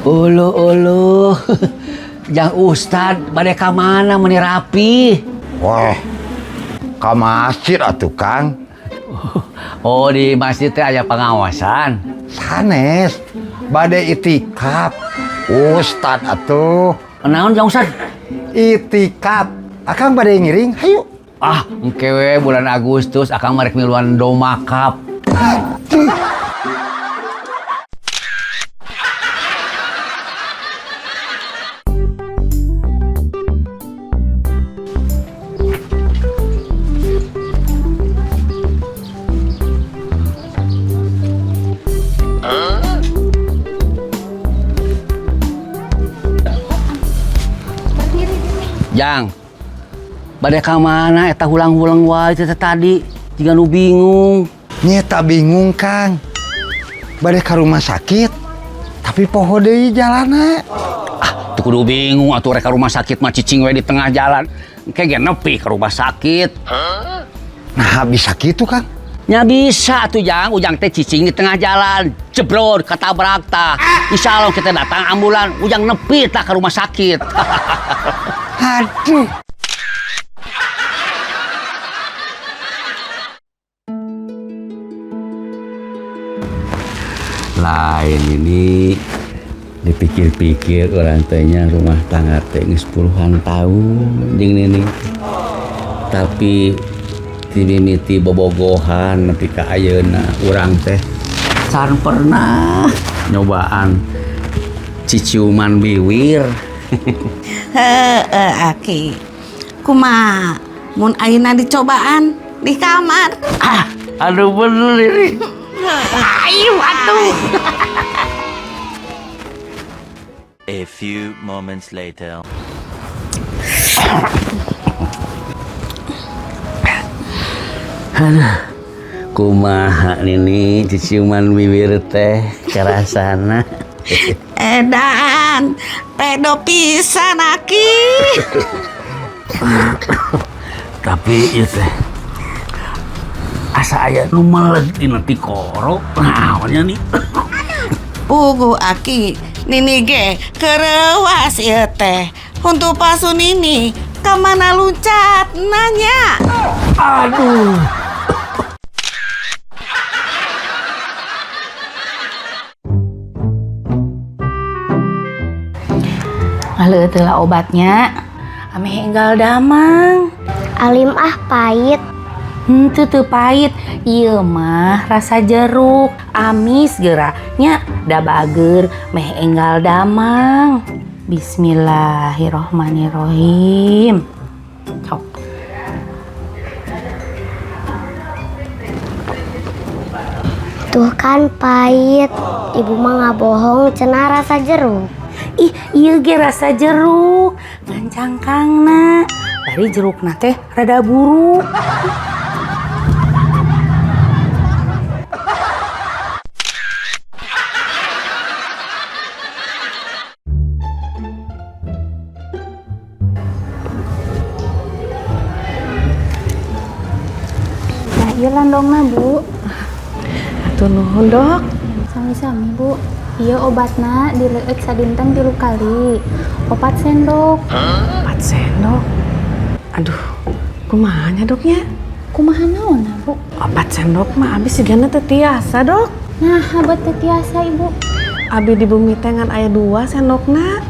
Ulu ulu. Jang Ustad, bade ka mana meni rapi? Wah, ka masjid atuh Kang. Oh, di masjid teh aya pengawasan. Sanes, bade itikaf. Ustad atuh, Naon Jang Ustad? Itikaf. Akang bade ngiring, hayu. Ah, engke we bulan Agustus akang marek miluan Doma Cup. Jang, bade ka mana eta hulang-hulang wae teh tadi? Jiga nu bingung. Nyeta bingung Kang. Bade ka rumah sakit, tapi poho deui jalana. Ah, tuh kudu bingung atuh rek ka rumah sakit mah cicing we di tengah jalan. Engke ge nepi ka rumah sakit. Nah, bisa gitu Kang. Nya bisa atuh Jang, Ujang teh cicing di tengah jalan, jebrot ketabrak tah. Insya Allah kita datang ambulan, Ujang nepi tah ke rumah sakit. Aduh. Lain ini dipikir-pikir orang tehnya rumah tangga teh geus puluhan tahun jeung nini. Tapi ti mimiti bobogohan nepi ka ayeuna urang teh can pernah nyobaan ciciuman biwir. Heeh, Aki. Kumaha mun ayeuna dicobaan di kamar? Ah, aduh bener ini. Ayo atuh. A few moments later. Aduh, kumaha nini ciciuman bibir teh kerasana. Edan, pedo pisan Aki. Tapi ieu teh asa aya nu meleg dina tikoro. Naonnya nih? Puguh Aki, nini ge kereuwas ieu teh. Huntu palsu nini, kamana luncat nanya? Aduh. Ngaleueut heula obatnya. Ameh enggal damang. Alim ah pahit. Henteu teu pahit. Ieu mah rasa jeruk, amis geura nya da bager meh enggal damang. Bismillahirrohmanirrohim. Cok. Tuh kan pahit. Ibu mah nggak bohong, cenah rasa jeruk. Ih, ieu ge rasa jeruk. Ngan cangkangna. Bari jerukna teh rada buruk. Nah, ieu landongna, Bu. Atuh nuhun, Dok. Sami-sami, Bu. Ieu obatna dileueut sadinten 3 kali. 4 sendok. 4 sendok. Aduh, kumaha nya, Dok nya? Kumaha naonna, Bu? 4 sendok mah abi sigana teu tiasa, Dok. Nah, abet teu tiasa, Ibu. Abi di bumi teh ngan aya 2 sendokna.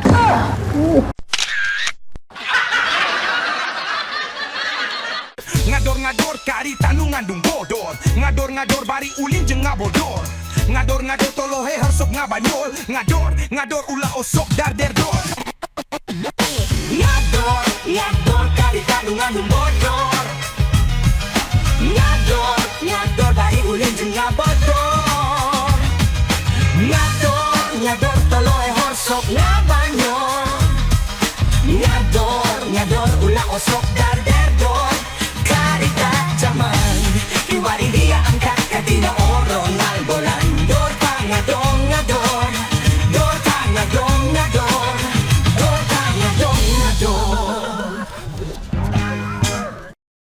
Ngador-ngador karita nu ngandung bodor. Ngador-ngador bari ulin jeung ngabodor. Ngador-ngador tolohe harsok ngabanyol. Ngador-ngador ulah osok darderdor. Ngador, ngador karita nu ngandung bodor. Ngador, ngador bari ulin jeung ngabodor. Ngador, ngador tolohe harsok ngabanyol. Ngador, ngador ulah osok darderdor.